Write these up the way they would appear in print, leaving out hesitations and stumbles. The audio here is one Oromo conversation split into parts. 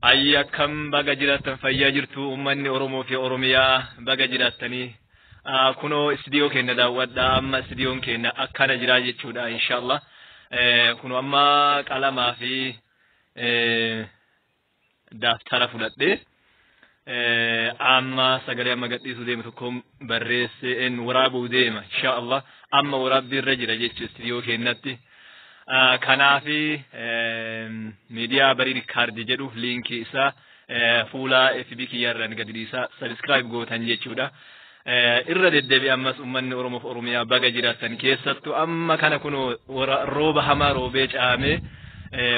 Ayyi akkam baga jiraattan, fayyaa jirtu uummanni Oromoo fi Oromiyaa, baga jiraattanii. Kunoo istiidiyoo keenya daawwadhaa, amma istiidiyoon keenya akkana jira jechuudha inshallah. Kunoo amma qalamaa fi daaftara fudhadhee amma sagalee amma gadhiisuu deemu tokko barreessee waraabuu deema inshallah. Amma waraabbii irra jira jechuudha istiidiyoo keenyatti. Kanaafi miidiyaa Barii Riikaardii jedhu liinkii isaa fuula FB kiyyaarraan gadi dhiisaa, subscribe gootan jechuudha. Irra deddeebi'e ammas uummanni Oromoo fi Oromiyaa baga jiraatan, keessattuu amma kana kunoo rooba hamaa roobee caamee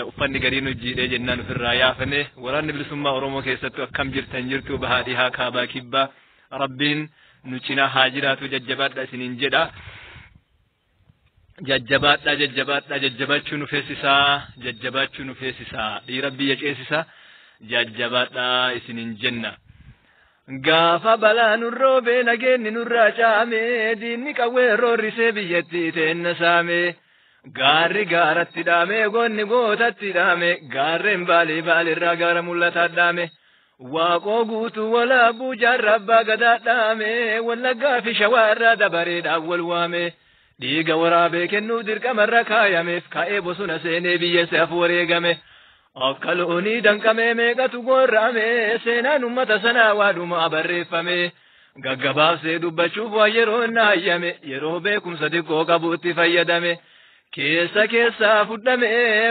uffanni gariin hojjiidhee jennaan ofirraa yaafane. Waraanni bilisummaa Oromoo keessattuu akkam jirtan, jirtu bahaa, dhihaa, kaabaa, kibbaa, Rabbiin nu cinaa haa jiraatu, jajjabaadha isiniin jedha. Jajjabaadha, jajjabaadha, jajjabaachuu nu feesisaa, jajjabaachuu nu feesisaa, dhiira biyya ceesisaa, jajjabaadha isiniin jenna. Gaafa balaa nurroobee nageenyi nurraa caame, diinni qawwee roorrisee biyyattii teenna saame. Gaarri gaaratti dhaame, goonni gootatti dhaame, gaarreen baalii baalirraa gaara mul'ataa dhaame. Waaqoo guutuu walaabuu jaarraa abbaa gadaa dhaame, Wallaggaa fi Shawaarraa dabareedhaan wal waame. Dhiiga waraabee kennuuf dirqamarra kaayameef ka'ee bosona seenee biyya isaaf wareegame. Akka loonii danqamee meeqatu gorrame, seenaan uummata sanaa waadhuma barreeffame. Gaggabaabsee dubbachuuf waa yeroo naayyame, yeroo beekumsa xiqqoo qabutti fayyadame. Keessa keessaa fudhame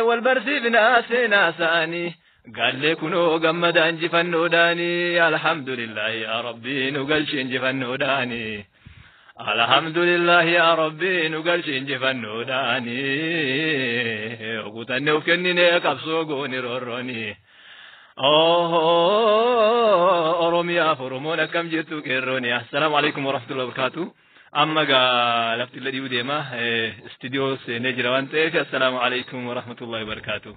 wal barsiifnaa seenaa isaanii. Gallee kunoo gammada injifannoodhaanii, alhamdulillahi yaa Rabbii nu galchi injifannoodhaanii. Alhamdulillah yaa Rabbii nu galchi injifannoodhaanii. Kutannee of kennine qabsoo gooni roorrooni. Oromiyaaf Oromoon akkam jirtu qeerrooni. Assalaamu alaikum warahmatullahi wabarakatuh. Amma gaa lafti illee dhiibuu deema. Istiidiyoo seenee jira waan ta'eef, assalaamu alaikum warahmatullahi wabarakatuh.